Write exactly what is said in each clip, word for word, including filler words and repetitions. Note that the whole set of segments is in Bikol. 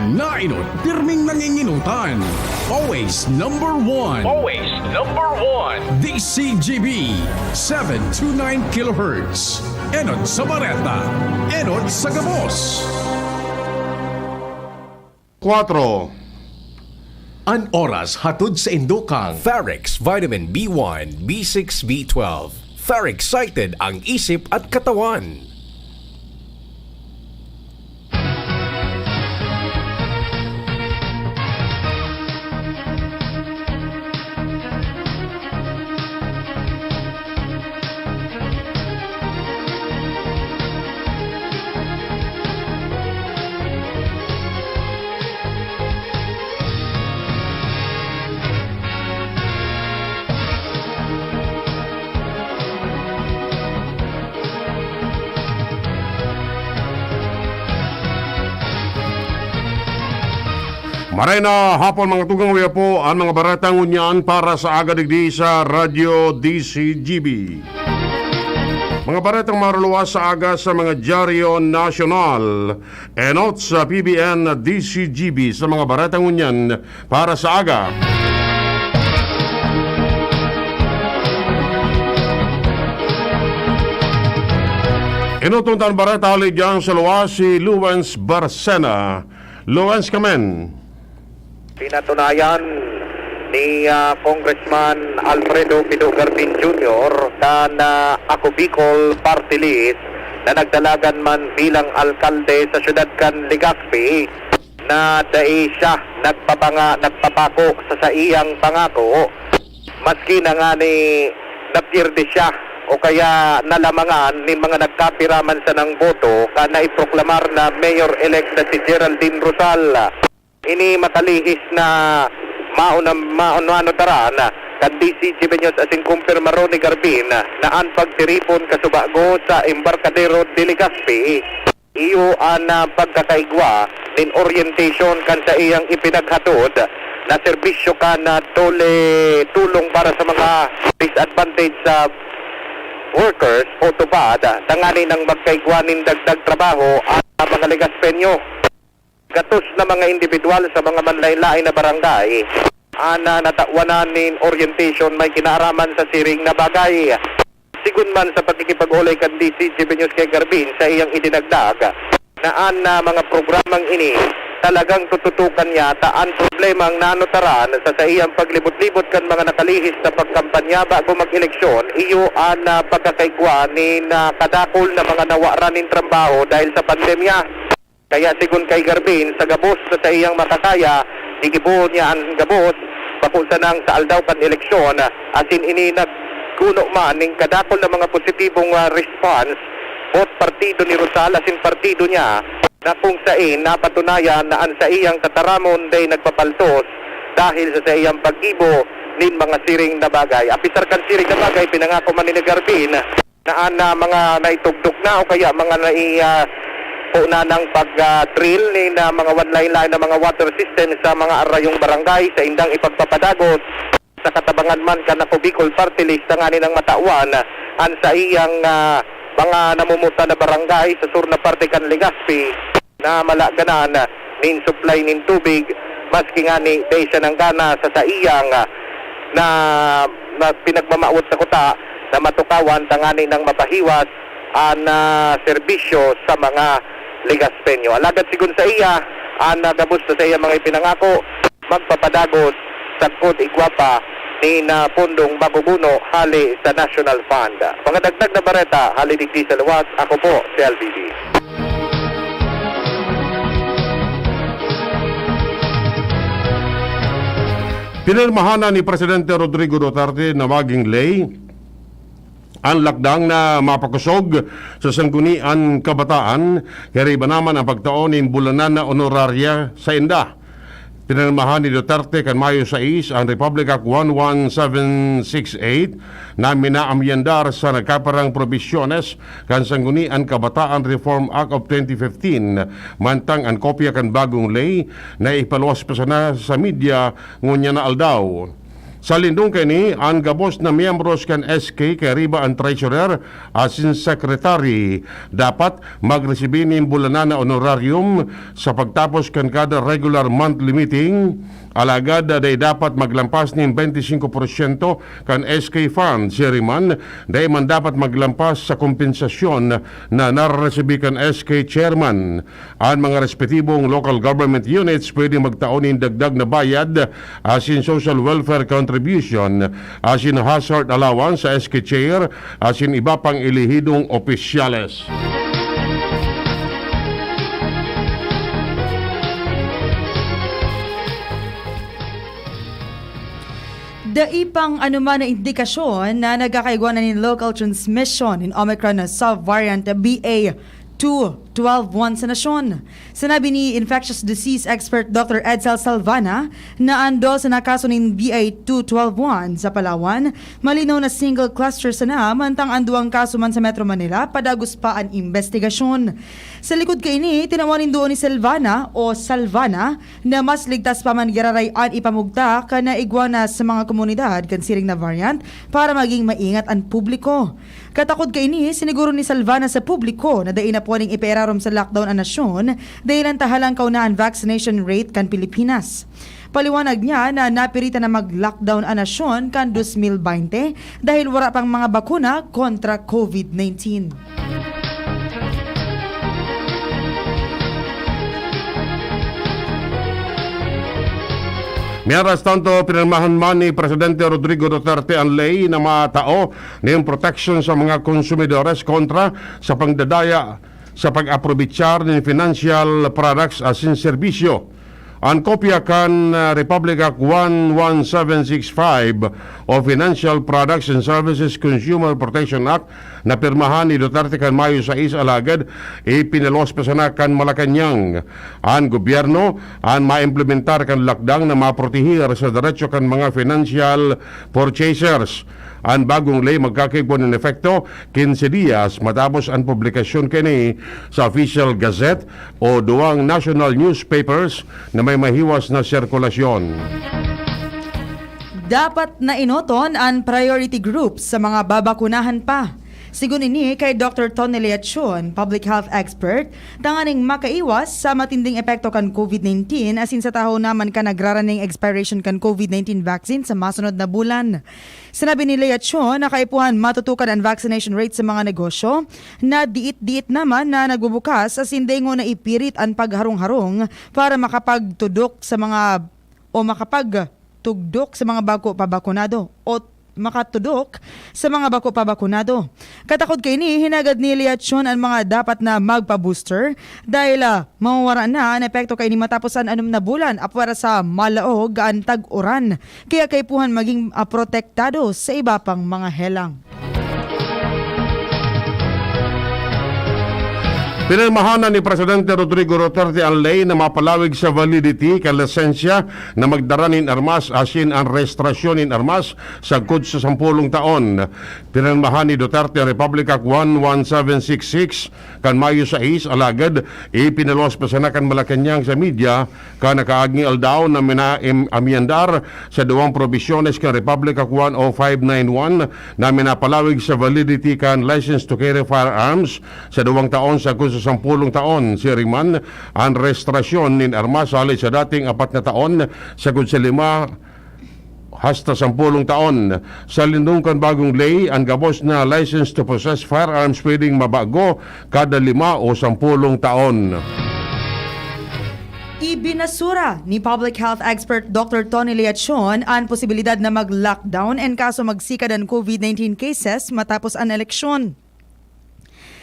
Nainot, pirming nanginginutan. Always number one. Always number one. D C G B, seven two nine kilohertz. Enot sa bareta, enot sa gabos. Kwatro. An oras hatod sa indokang Farex Vitamin B one, B six, B twelve. Farex excited ang isip at katawan. Maray na hapon, mga tugang, uya po an mga bareta ngunyan para sa aga digdi sa Radyo D C G B. Mga baretang maruluwas sa aga sa mga dyaryo nasyonal, enot sa P B N D C G B sa mga bareta ngunyan para sa aga. Enot ta an bareta hali diyan sa luwas, si Luwens Barcena. Luwens, kamen. Pinatunayan ni, ah, Congressman Alfredo Pido Garbin Junior kan, ah, Ako Bicol Party List na nagdalagan man bilang alkalde sa siyudad kan Legazpi na dai siya nagpapanga-, nagpapako sa saiyang pangako, maski na ngani napierde siya o kaya nalamangan nin mga nagkapira man sanang boto kan naiproklamar na mayor-elect na si Geraldine Rosal. Ini makalihis na mauna-, maunano daran kan D C G B News asin kumpirmaron ni Garbin na an pagtiripon kasubago sa Embarcadero de Legazpi, iyo an, ah, pagkakaigwa nin orientation kan saiyang ipinaghatod na serbisyo kan, ah, tole tulong para sa mga disadvantaged, ah, workers o TUPAD, tanganing magkaigwa nin dagdag trabaho an mga Legazpeño. Gatos na mga indibidwal sa mga manlaen-laen na barangay an, ah, natawanan nin orientation may kinaaraman sa siring na bagay. Sigon man sa pakikipag-olay kan D C G B News kay Garbin, saiyang idinagdag na an, ah, mga programang ini talagang tututukan niya ta an problemang nanutaran sa saiyang paglibot-libot kan mga nakalihis na pagkampanya bago mag-eleksyon, iyo an, ah, pagkakaigwa nin, ah, kadakul na mga nawaran nin trabaho dahil sa pandemya. Kaya sigon kay Garbin, sa gabos na saiyang makakaya, gigibohon niya an gabos, bako sanang sa aldaw kan eleksyon, asin ini nagkuno man nin kadakul na mga positibong, ah, response, both partido ni Rosal asin partido niya, na kung saen napatunayan na an saiyang tataramon dai nagpapaltos dahil sa saiyang paggibo nin mga siring na bagay. Apisar kan siring na bagay, pinangako man ni Garbin na an, ah, mga naitugdok na o kaya mga nai-, ah, poon nang pag, ah, drill nin, ah, mga one line line na mga water system sa mga arayong barangay sa indang ipagpapadagos sa katabangan man kan Ako Bicol Party List tanganing matawan an saiyang, ah, mga namumutan na barangay sa sur na parte kan Legazpi na malaganan nin supply nin tubig, maski ngani dai siya nanggana sa saiyang, ah, na, na pinagmamawot sa kuta na matukawan tanganing mapahiwas an, ah, serbisyo sa mga Legazpeño. Alagad sigon saiya, an, ah, gabos na saiyang mga ipinangako, magpapadagos sagkod igwa pa nin, ah, pondong maguguno hale sa National Fund. Mga dagdag na bareta hale digdi sa luwas, ako po si L B B. Pinirmahan na ni Presidente Rodrigo Duterte na maging ley an lakdang na mapakosog sa Sangguniang Kabataan, kairiba na man an pagtao nin bulanan na honorarya sainda. Pinirmahan ni Duterte kan Mayo sais an Republic Act one one seven six eight na minaamyendar sa nagkapirang probisyones kan Sangguniang Kabataan Reform Act of twenty fifteen, mantang an kopya kan bagong ley naipaluwas pa sana sa media ngunyan na aldaw. Sa lindong kaini, an gabos na miyembros kan S K kairiba an treasurer asin secretary. Dapat magresibi nin bulanan na honorarium sa pagtapos kan kada regular monthly meeting. Alagad, ah, dai dapat maglampas nin twenty-five porsyento kan S K fund. Siring man, dai man dapat maglampas sa kompensasyon na nararesibi kan S K chairman. An mga respetibong local government units pwedeng magtao nin dagdag na bayad asin social welfare contribution asin hazard allowance sa S K chair asin iba pang elehidong opisyales. Dai pang anoman na indikasyon na nagkakaigwa na nin local transmission nin Omicron na subvariant B A two twelve one sa nasyon. Sinabi ni infectious disease expert Doctor Edsel Salvana na an dose na kaso nin B A two twelve one sa Palawan, malinaw na single cluster sana, mantang an duwang kaso man sa Metro Manila, padagos pa an imbestigasyon. Sa likod kaini, tinawan nin duon ni Selvana o Salvana na mas ligtas pa man giraray an ipamugtak na igwa na sa mga komunidad kan siring na variant para maging maingat an publiko. Katakod kaini, siniguro ni Salvana sa publiko na dai na pwedeng ipairarom sa lockdown an nasyon, dahilan ta halangkaw na an vaccination rate kan Pilipinas. Paliwanag niya na napiritan na mag-lockdown an nasyon kan dos mil baynte dahil wara pang mga bakuna kontra COVID nineteen. Mientras tanto, pinirmahan man ni Presidente Rodrigo Duterte an ley na matao nin proteksyon sa mga konsumidores kontra sa pagdadaya sa pag-aprobechar nin financial products asin serbisyo. An kopya kan, ah, Republic Act one one seven six five o Financial Products and Services Consumer Protection Act na pirmahan ni Duterte kan Mayo sais, alagad ipinaluwas pa sana kan Malacañang. An gobyerno an maimplementar kan lakdang na maproteher sa derecho kan mga financial purchasers. An bagong ley magkakaigwa nin epekto quince dias matapos an publikasyon kaini sa Official Gazette o duwang national newspapers na may mahiwas na sirkulasyon. Dapat na enoton an priority group sa mga babakunahan pa. Sigon ini kay Doctor Tony Leachon, public health expert, tanganing makaiwas sa matinding epekto kan COVID nineteen asin sa tahaw naman kan nagraraning expiration kan COVID nineteen vaccine sa masunod na bulan. Sinabi ni Leachon na kaipuhan matutukan an vaccination rate sa mga negosyo na diit-diit naman na nagbubukas asin dai ngona ipirit an pagharong-harong para makapagtudok sa mga o makapagtugdok sa mga bako pa bakunado o makatudok sa mga bako pa bakunado. Katakod kaini, hinagad ni Leachon an mga dapat na magpa-booster dahil, ah, mawawara na an epekto kaini matapos an anom na bulan apwera sa malaog an tag-uran. Kaya kaipuhan maging, ah, protektado sa iba pang mga helang. Pinirmahan na ni Presidente Rodrigo Duterte an ley na mapalawig sa validity kan lisensya na magdara nin armas asin an rehistrasyon nin armas sagkod sa sampolong taon. Pinirmahan ni Duterte an Republic Act one one seven six six kan Mayo sais, alagad ipinaluwas pa sana kan Malacañang sa media kan nakaaging aldaw na mina-, im-, amyendar sa duwang probisyones kan Republic Act one oh five nine one na minapalawig sa validity kan license to carry firearms sa duwang taon sagkod sa sampolong taon. Siring man, an rehistrasyon nin armas hali sa dating apat na taon sagkod sa lima hasta sampolong taon. Sa lindong kan bagong ley, an gabos na license to possess firearms pwedeng mabago kada lima o sampolong taon. Ibinasura ni public health expert Doctor Tony Leachon an posibilidad na mag-lockdown in kaso magsikad an COVID nineteen cases matapos an eleksyon.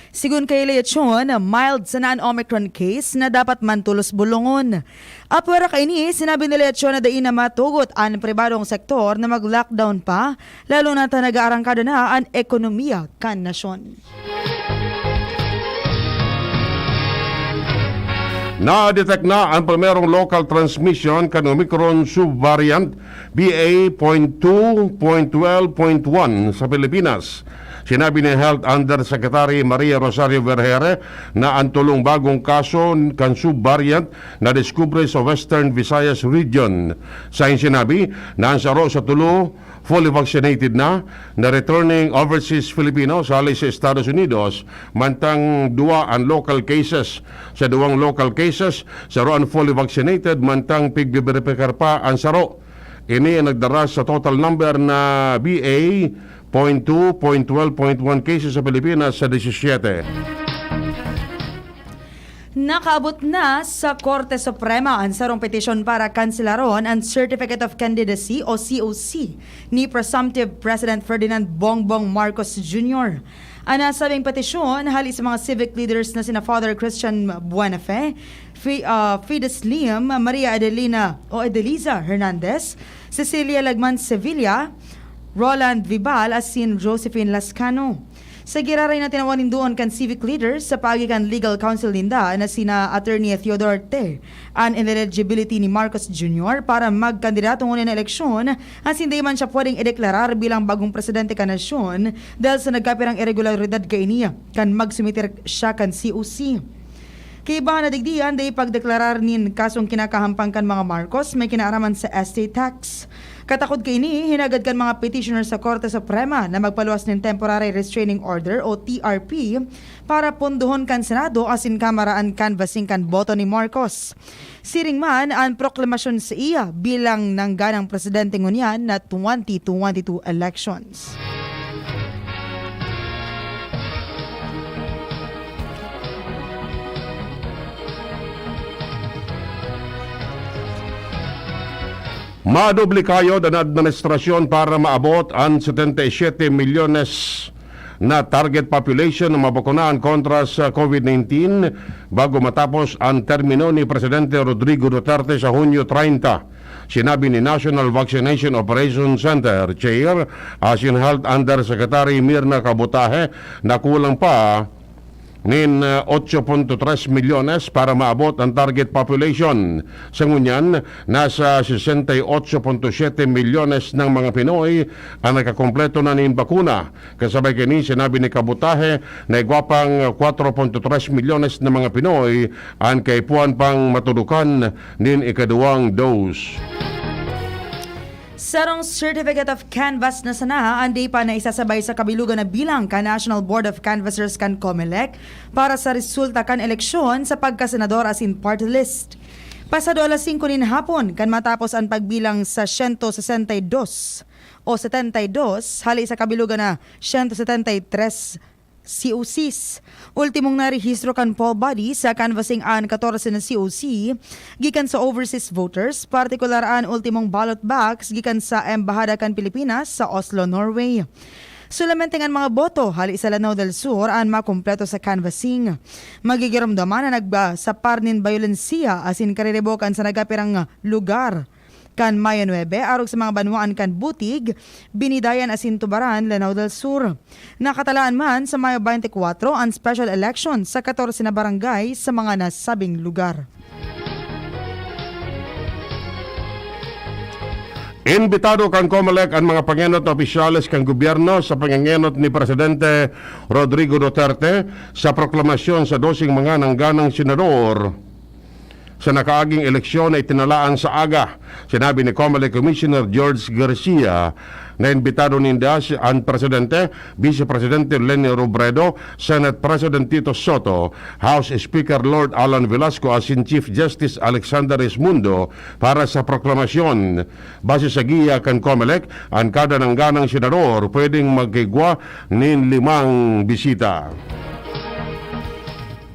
Sigon kay Leachon, mild sana an Omicron case na dapat man tolos bolongon. Apwera kaini, sinabi ni Leachon na dai na matugot an pribadong sektor na mag-lockdown pa, lalo na ta nag-aarangkada na an ekonomiya kan nasyon. Na-detect na an primerong local transmission kan Omicron subvariant B A point two point twelve point one sa Pilipinas. Sinabi ni Health Undersecretary Maria Rosario Vergere na an tolong bagong kaso kan subvariant nadiskubre sa Western Visayas Region. Sa sinabi na an saro sa tolo fully vaccinated na, na returning overseas Filipinos hali sa Estados Unidos, mantang duwa an local cases. Sa duwang local cases, saro an fully vaccinated, mantang pigbiberipikar pa an saro. Ini ang nagdara sa total number na B A point two, point twelve, point one cases sa Pilipinas sa disisiete. Nakaabot na sa Korte Suprema an sarong petisyon para kanselaron an Certificate of Candidacy o C O C ni presumptive President Ferdinand Bongbong Marcos Junior. An nasabing petisyon hali sa mga civic leaders na sina Father Christian Buenafe, Fi-, ah, Fides Lim, Maria Adelina o Edeliza Hernandez, Cecilia Lagman Sevilla, Roland Vibal asin Josephine Lascano. Sa giraray na tinawan nin duon kan civic leaders sa paagi kan legal counsel ninda na sina Attorney Theodore Te, an ineligibility ni Marcos Junior para magkandidato ngunyan na eleksyon, asin dai man siya pwedeng ideklarar bilang bagong presidente kan nasyon dahil sa nagkapirang irregularidad kaini kan magsumiter siya kan C O C. Kaiba na digdi, an dai pagdeklarar nin kasong kinakahampang kan mga Marcos may kinaaraman sa estate tax. Katakod kaini, hinagad kan mga petitioner sa Korte Suprema na magpaluwas nin Temporary Restraining Order o T R P para pondohon kan Senado asin Kamara an canvassing kan boto ni Marcos. Siring man an proklamasyon saiya bilang nangganang presidente ngunyan na twenty twenty-two elections. Madoble kayod an administrasyon para maabot an setenta y siete milyones na target population na mabakunahan kontra sa COVID nineteen bago matapos an termino ni Presidente Rodrigo Duterte sa Hunyo treinta, sinabi ni National Vaccination Operation Center Chair asin Health Undersecretary Mirna Kabutahe na kulang pa nin, ah, otso punto tres milyones para maabot ang target population. Sa ngunyan, nasa sesenta y otso punto siyete milyones ng mga Pinoy ang nakakompleto na nin bakuna. Kasabay kini, sinabi ni Kabutahe na igwa pang kwatro punto tres milyones na mga Pinoy ang kaipuhan pang matudukan nin ikaduwang dose. Sarong certificate of canvass na sana an dai pa naisasabay sa kabilugan na bilang kan National Board of Canvassers kan Comelec para sa resulta kan eleksyon sa pagkasenador asin party list. Pasado alas singko nin hapon, kan matapos an pagbilang sa siyento sesenta y dos o setenta y dos hali sa kabilugan na siyento setenta y tres C O Cs. Ultimong narehistro kan poll body sa canvassing an katorse na C O C gikan sa overseas voters, partikular an ultimong ballot box gikan sa Embahada kan Pilipinas sa Oslo, Norway. Solamente an mga boto hali sa Lanao del Sur an makumpleto sa canvassing. Magigiromdoman na nagsapar nin bayolensiya asin kariribokan sa nagkapirang lugar kan Mayo nuebe, arog sa mga banwaan kan Butig, Binidayan asin Tubaran, Lanao del Sur. Nakatalaan man sa Mayo twenty-four an special election sa katorse na barangay sa mga nasabing lugar. Imbitado kan Comelec an mga pangenot na opisyales kan gobyerno sa pangengenot ni Presidente Rodrigo Duterte sa proklamasyon sa doseng mga nangganang senador. Sa nakaaging eleksyon na itinalaan sa aga, sinabi ni Comelec Commissioner George Garcia na imbitado ninda si, an Presidente, Vice Presidente Leni Robredo, Senate President Tito Soto, House Speaker Lord Alan Velasco asin Chief Justice Alexander Esmundo para sa proklamasyon. Base sa giya kan Comelec, an kada nangganang senador pwedeng magkaigwa nin limang bisita.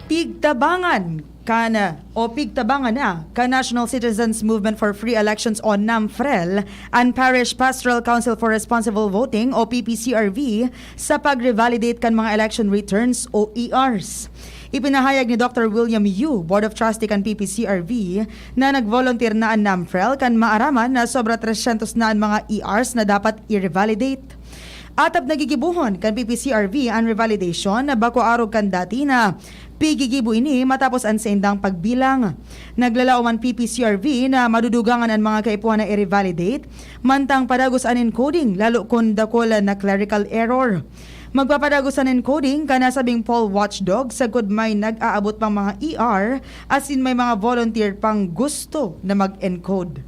Pigtabangan kan o pigtabangan na kan National Citizens Movement for Free Elections o NAMFREL an Parish Pastoral Council for Responsible Voting o P P C R V sa pag-revalidate kan mga election returns o E Rs. Ipinahayag ni Doctor William Yu, Board of Trustee kan P P C R V, na nag-volunteer na an NAMFREL kan maaraman na sobra trescientos na an mga E Rs na dapat i-revalidate. Atap na gigibohon kan P P C R V an revalidation na bako arog kan dati na pigigibo ini matapos an saindang pagbilang. Naglalaom an P P C R V na madudugangan an mga kaipuhan na i-revalidate, mantang padagos an encoding, lalo kun dakul na clerical error. Magpapadagos an encoding kan nasabing poll watchdog sagkod may nag-aabot pang mga E R asin may mga volunteer pang gusto na mag-encode.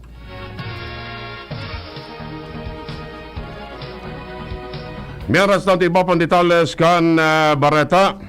Miyaras na iba pang detalles kan, ah, bareta.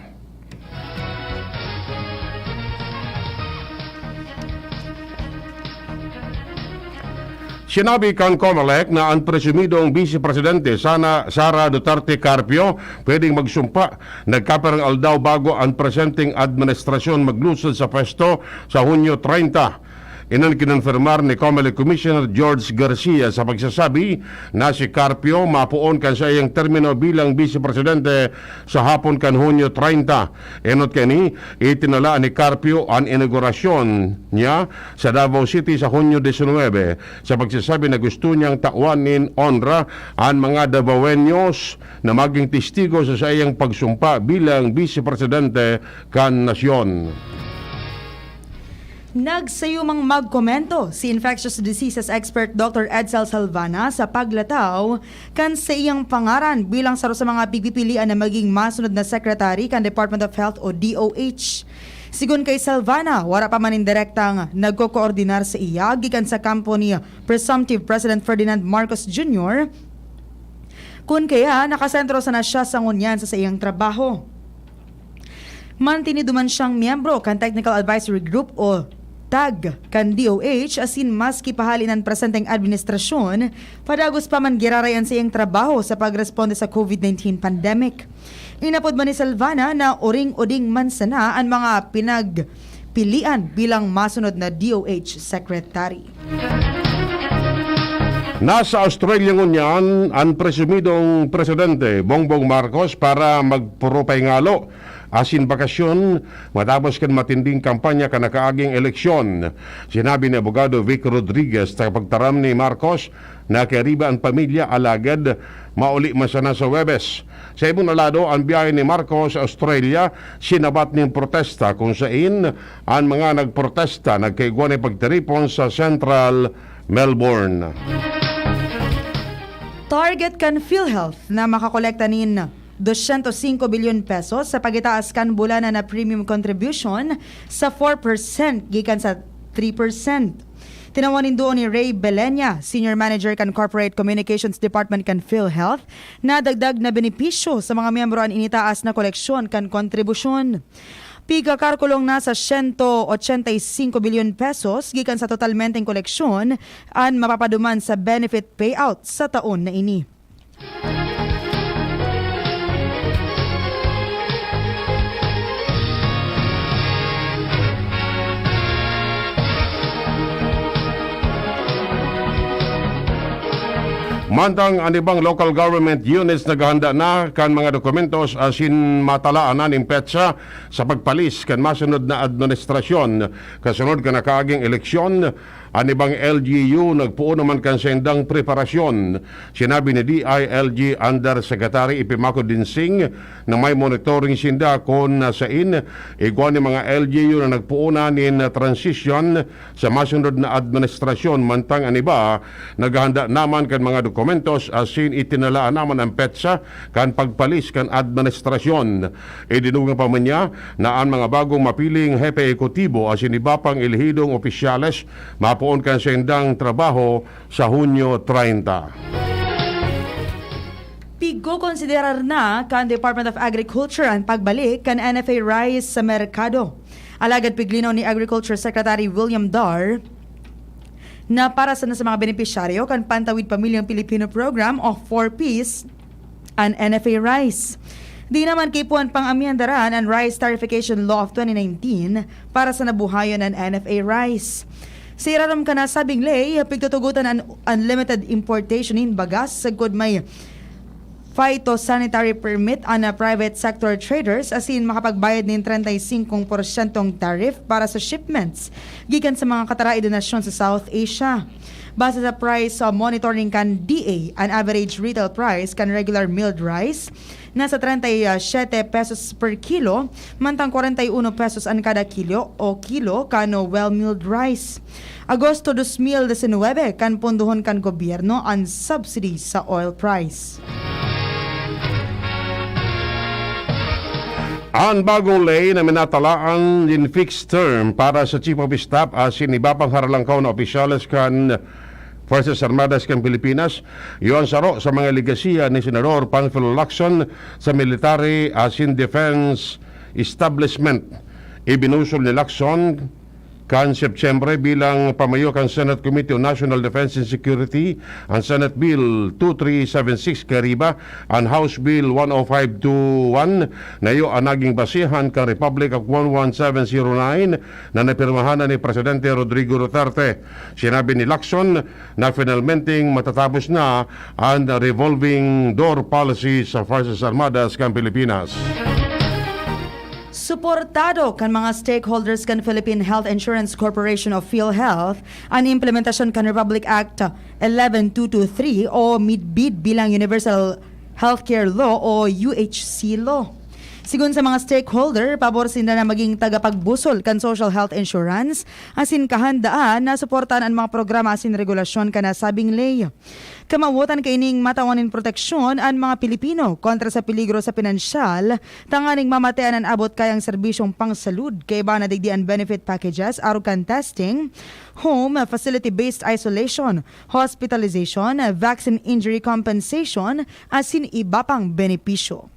Sinabi kan Comelec na an presumidong Bise Presidente sana, Sara Duterte Carpio, pwedeng magsumpa nagkapirang aldaw bago an presenteng administrasyon maglusod sa pwesto sa Hunyo treinta. Iyan an kinonfirmar ni Comelec Commissioner George Garcia sa pagsasabi na si Carpio mapoon kan saiyang termino bilang Bise Presidente sa hapon kan Hunyo treinta. Enot kaini, itinala ni Carpio an inaugurasyon niya sa Davao City sa Hunyo diecinuebe, sa pagsasabi na gusto niyang tawan nin onra an mga Davaoeños na magin testigo sa saiyang pagsumpa bilang Bise Presidente kan nasyon. Nagsayumang magkomento si infectious diseases expert Doctor Edsel Salvana sa paglataw kan saiyang pangaran bilang saro sa mga pigpipilian na maging masunod na sekretary kan Department of Health o D O H. Sigon kay Salvana, wara pa man nin direktang nagkokoordinar sa iya gikan sa kampo ni presumptive President Ferdinand Marcos Junior, kun kaya nakasentro sana siya sa ngunyan sa saiyang trabaho. Mantinido man siyang miyembro kan Technical Advisory Group o TAG kan D O H, asin maski pahali an presenteng administrasyon, padagos pa man giraray an saiyang trabaho sa pagresponde sa COVID nineteen pandemic. Inapod man ni Salvana na uring-uding man sana an mga pinagpilian bilang masunod na D O H secretary. Nasa Australia ngunyan an presumidong Presidente Bongbong Marcos para magpurupay ngalo asin bakasyon matapos kan matinding kampanya kan nakaaging eleksyon. Sinabi ni Abogado Vic Rodriguez na pagtaram ni Marcos na kairiba an pamilya, alagad mauli man sana sa Huwebes. Sa ibong lado, an biyahe ni Marcos sa Australia sinabat nin protesta, kung sain an mga nagprotesta nagkaigwa nin pagtiripon sa Central Melbourne. Target kan PhilHealth na makakolekta nin dosyentos singko bilyon pesos sa pagitaas kan bulanan na premium contribution sa four percent gikan sa three percent. Tinawan nin duon ni Ray Belenia, Senior Manager kan Corporate Communications Department kan PhilHealth, na dagdag na benepisyo sa mga miyembro an initaas na koleksyon kan kontribusyon. Pigkakarkulong na sa siyento ochenta y singko bilyon pesos gikan sa totalmenteng koleksyon an mapapaduman sa benefit payout sa taon na ini. Mantang an ibang local government units naghahanda na kan mga dokumentos asin matalaan na nin petsa sa pagpalis kan masunod na administrasyon. Kasunod kan nakaaging eleksyon, an ibang L G U nagpoon naman kan saindang preparasyon. Sinabi ni D I L G Undersecretary Epimaco Dinsing na may monitoring sinda kun sain igwa nin mga L G U na nagpoon na nin transition sa masunod na administrasyon, mantang an iba naghahanda naman kan mga dokumentos asin itinalaan naman an petsa kan pagpalis kan administrasyon. Idinungan pa man niya na an mga bagong mapiling hepe ehekutibo asin iba pang elehidong opisyales mapoon kan saindang trabaho sa Hunyo treinta. Pigkokonsiderar na kan Department of Agriculture an pagbalik kan N F A rice sa merkado. Alagad piglinaw ni Agriculture Secretary William Dar na para sana sa mga benepisyaryo kan Pantawid Pamilyang Pilipino Program o four Ps an N F A rice. Di naman kaipuhan pang amyendaran an Rice Tarification Law of twenty nineteen para sa nabuhayon an N F A rice. Sa irarom kan nasabing ley, pigtutugotan an unlimited importation nin bagas sagkod may phytosanitary permit an private sector traders asin makapagbayad nin treinta y singko porsyentong tariff para sa shipments gikan sa mga katarao na nasyon sa South Asia. Base sa price, uh, monitoring kan D A, an average retail price kan regular milled rice nasa treinta y siete pesos per kilo, mantang kwarenta y uno pesos an kada kilo o kilo kan well milled rice. Agosto dos mil diecinuebe, kan pondohon kan gobyerno an subsidy sa oil price. An bagong ley na minatalaan nin fixed term para sa Chief of Staff asin iba pang haralangkaw na opisyales kan Fuerzas Armadas kan Pilipinas, iyo an saro sa mga legasiya ni Senador Panfilo Lacson sa military asin defense establishment. Ibinusol ni Lacson kan Setyembre bilang pamayo kan Senate Committee on National Defense and Security an Senate Bill two three seven six kairiba an House Bill one oh five two one na iyo an naging basehan kan Republic Act one one seven zero nine na napirmahan na ni Presidente Rodrigo Duterte. Sinabi ni Lacson na finalmenteng matatapos na an revolving door policy sa Fuerzas Armadas kan Pilipinas. Suportado kan mga stakeholders kan Philippine Health Insurance Corporation o PhilHealth an implementasyon kan Republic Act eleven two two three o midbid bilang Universal Healthcare Law o U H C Law. Sigon sa mga stakeholder, pabor sinda na maging tagapagbusol kan social health insurance asin kahandaan na suportahan an mga programa asin regulasyon kan nasabing ley. Kamawotan kaining matawan nin proteksyon an mga Pilipino kontra sa peligro sa pinansyal, tanganing mamatean an abot kayang serbisyong pangsalud, kaiba na digdi an benefit packages arog kan testing, home facility-based isolation, hospitalization, vaccine injury compensation, asin iba pang benepisyo.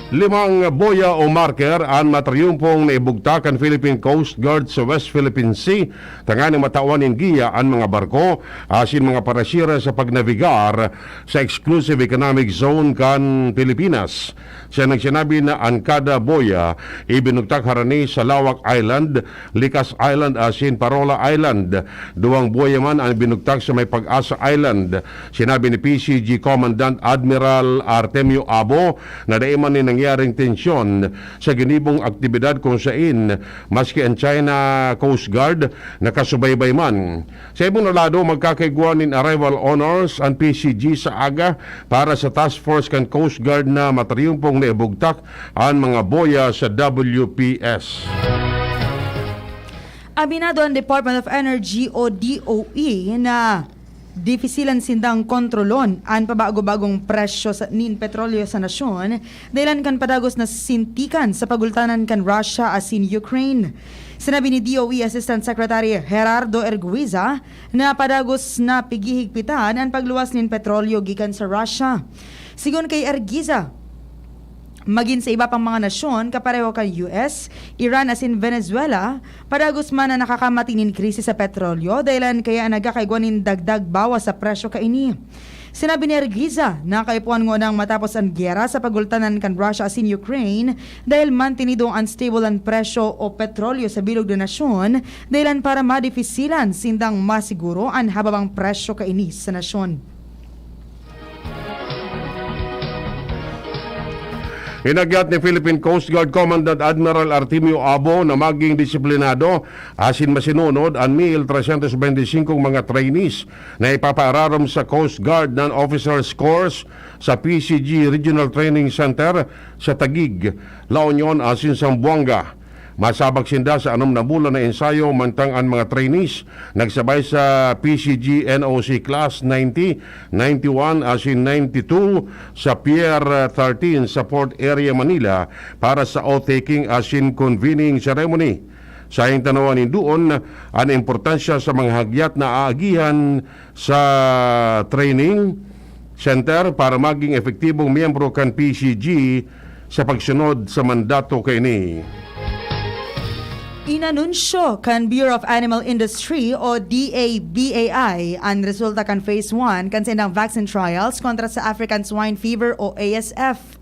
Limang boya o marker an matriyumpong naibugtak kan Philippine Coast Guard sa West Philippine Sea tanganing matawan nin giya an mga barko asin mga parasira sa pagnabigar sa Exclusive Economic Zone kan Pilipinas. Siya nagsinabi na an kada boya ibinugtak harani sa Lawak Island, Likas Island asin Parola Island. Duwang boya man an binugtak sa may Pag-asa Island. Sinabi ni P C G Commandant Admiral Artemio Abo na dai man ni nangyaring tensyon sa ginibong aktibidad kung sain, maski an China Coast Guard, nakasubaybay man. Sa ibong na lado, magkakaigwa nin arrival honors an P C G sa aga para sa task force kan Coast Guard na matriyumpong naibugtak an mga boya sa W P S. Aminado an Department of Energy o D O E na difisilan sindang kontrolon an pabago-bagong presyo sa, nin petrolyo sa nasyon, dahilan kan padagos na sintikan sa pagultanan kan Russia asin Ukraine. Sinabi ni D O E Assistant Secretary Gerardo Erguiza na padagos na pighihigpitan an pagluwas nin petrolyo gikan sa Russia. Sigon kay Erguiza, magin sa iba pang mga nasyon, kapareho kan U S, Iran asin Venezuela, padagos man na nakakamati nin krisis sa petrolyo, dahilan kaya nagkakaigwa nin dagdag bawas sa presyo kaini. Sinabi ni Erguiza na kaipuhan ngunang matapos an gera sa pagultanan kan Russia asin Ukraine dahil mantinido an stable an presyo o petrolyo sa bilog na nasyon, dahilan para madifisilan sindang masiguro an hababang presyo kaini sa nasyon. Inagyat ni Philippine Coast Guard Commandant Admiral Artemio Abo na maging disiplinado asin masinunod an mil trescientos beintisinko mga trainees na ipapaararom sa Coast Guard non-officers course sa P C G Regional Training Center sa Taguig, La Union asin Zamboanga. Masabak sinda sa anom na bulan na ensayo, mantang an mga trainees nagsabay sa P C G N O C Class ninety, ninety-one asin ninety-two sa Pier thirteen sa Port Area, Manila para sa oath-taking asin convening ceremony. Saing tanawan nin duon an importansya sa mga hagyat na aagihan sa training center para maging epektibong miyembro kan P C G sa pagsunod sa mandato kaini. Inanunsyo kan Bureau of Animal Industry o D A B A I an resulta kan Phase one kan saindang vaccine trials kontra sa African Swine Fever o A S F.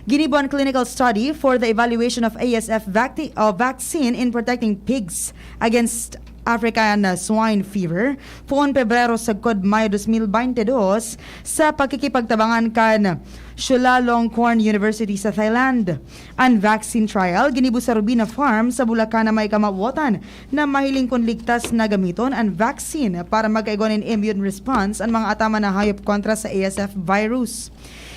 Ginibo an clinical study for the evaluation of A S F vacti- o vaccine in protecting pigs against African uh, Swine Fever poon Pebrero sagkod Mayo dos mil baynte dos sa pakikipagtabangan kan Chulalongkorn University sa Thailand. An vaccine trial ginibo sa Rubina Farm sa Bulacan na may kamawotan na mahiling kun ligtas na gamiton an vaccine para magkaigwa nin immune response an mga ataman na hayop kontra sa A S F virus.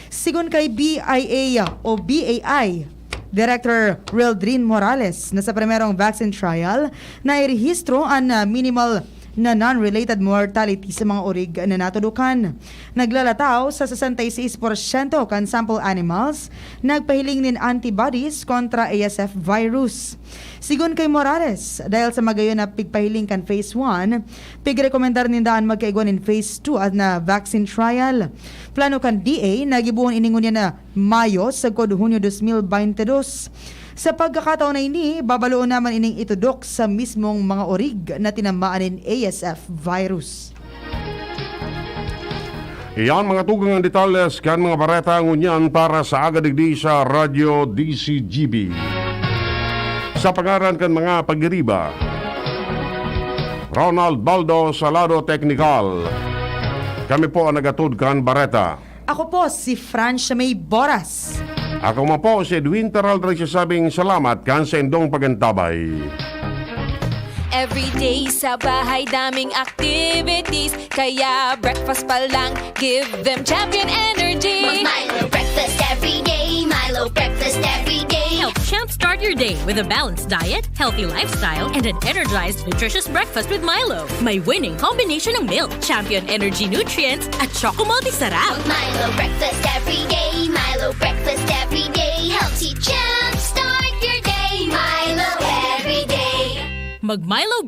Sigon kay B I A o B A I, Director Rildrin Morales na sa primerong vaccine trial, nairehistro an, ah, minimal na non-related mortality sa mga orig na natudukan. Naglalataw sa sesenta y seis porsyento kan sample animals nagpahiling nin antibodies kontra A S F virus. Sigon kay Morales, dahil sa magayon na pigpahiling kan phase one, pigrekomendar ninda an magkaigwa nin phase two na vaccine trial. Plano kan D A na gibohon ini ngunyan na Mayo sagkod Hunyo dos mil baynte dos. Sa pagkakataon na ini, babaloon naman ining itudok sa mismong mga orig na tinamaan nin A S F virus. Iyan mga tugang ang detalles kan mga bareta ngunyan para sa Aga Digdi sa Radyo D C G B. Sa pangaran kan mga pagiriba, Ronald Baldo sa lado teknikal. Kami po ang nagatod kan bareta. Ako po si Francia May Boras. Ako man po si Edwin Taral nagsasabing salamat kan sa indong pagantabay. Everyday sa bahay daming activities. Kaya breakfast pa lang, give them champion energy. Milo breakfast every day. Milo breakfast every day. Help jumpstart your day with a balanced diet, healthy lifestyle, and an energized, nutritious breakfast with Milo. May winning combination ng milk, champion energy nutrients, at choco multi sarap. Milo breakfast every day. Milo breakfast every day. Helps you jumpstart your day. Milo every day. Mag Milo